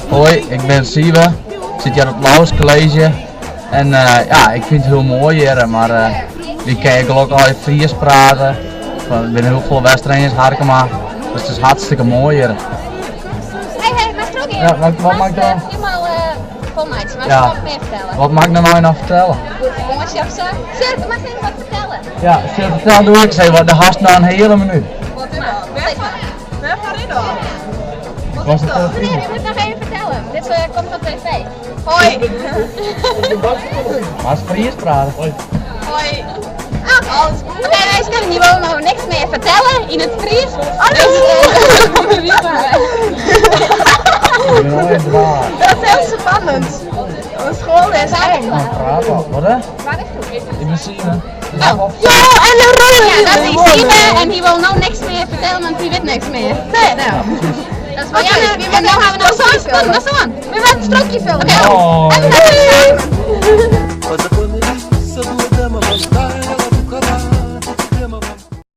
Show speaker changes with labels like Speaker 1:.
Speaker 1: Hoi, ik bin Siebe, ik sit hjir op it Lauwers College en ja, ik fyn it hiel moai hjir, mar wy kinne gelokkich allegear Frysk prate, der binne hiel folle Westereenders, Harkema, dus it is hartstikke moai hjir.
Speaker 2: Hey, hey, mag ik
Speaker 1: Ja, wat, wat mag ik dan?
Speaker 2: Helemaal volmaakt. Maar
Speaker 1: Ja.
Speaker 2: wat meer vertellen.
Speaker 1: Wat mag ik nou nog vertellen?
Speaker 2: Goed vakantie of zo. Sir, mag even wat vertellen.
Speaker 1: Ja, sil fertel doe ik even, de hast noch in heale minút.
Speaker 2: Wat is dat?
Speaker 3: Wêrfoar is dat?
Speaker 1: Ik was het
Speaker 2: Meneer, u moet nog even vertellen. Dit komt op tv.
Speaker 3: Hoi.
Speaker 1: Maar Fries praten.
Speaker 3: Hoi.
Speaker 2: Oké, Oké, wij kunnen hier nog niks meer vertellen in het Fries. Dus,
Speaker 1: Ik ben al even waar.
Speaker 3: Dat is heel spannend. Want school is eng.
Speaker 1: Nou, praat al, wat hè?
Speaker 2: Waar is het?
Speaker 1: Ik ben Siebe.
Speaker 2: Oh.
Speaker 3: Ja, en de rode.
Speaker 2: Ja, dat is Siebe en die wil nou niks meer vertellen, want die weet niks meer.
Speaker 3: Nee, nou.
Speaker 2: Dat is wel jammer. En dan gaan we nog zo'n spannend. Dat is aan.
Speaker 3: We gaan een strookje filmen.
Speaker 2: Oké.
Speaker 1: Oh.
Speaker 2: En doei.
Speaker 4: Mas a panelista do dama vontade.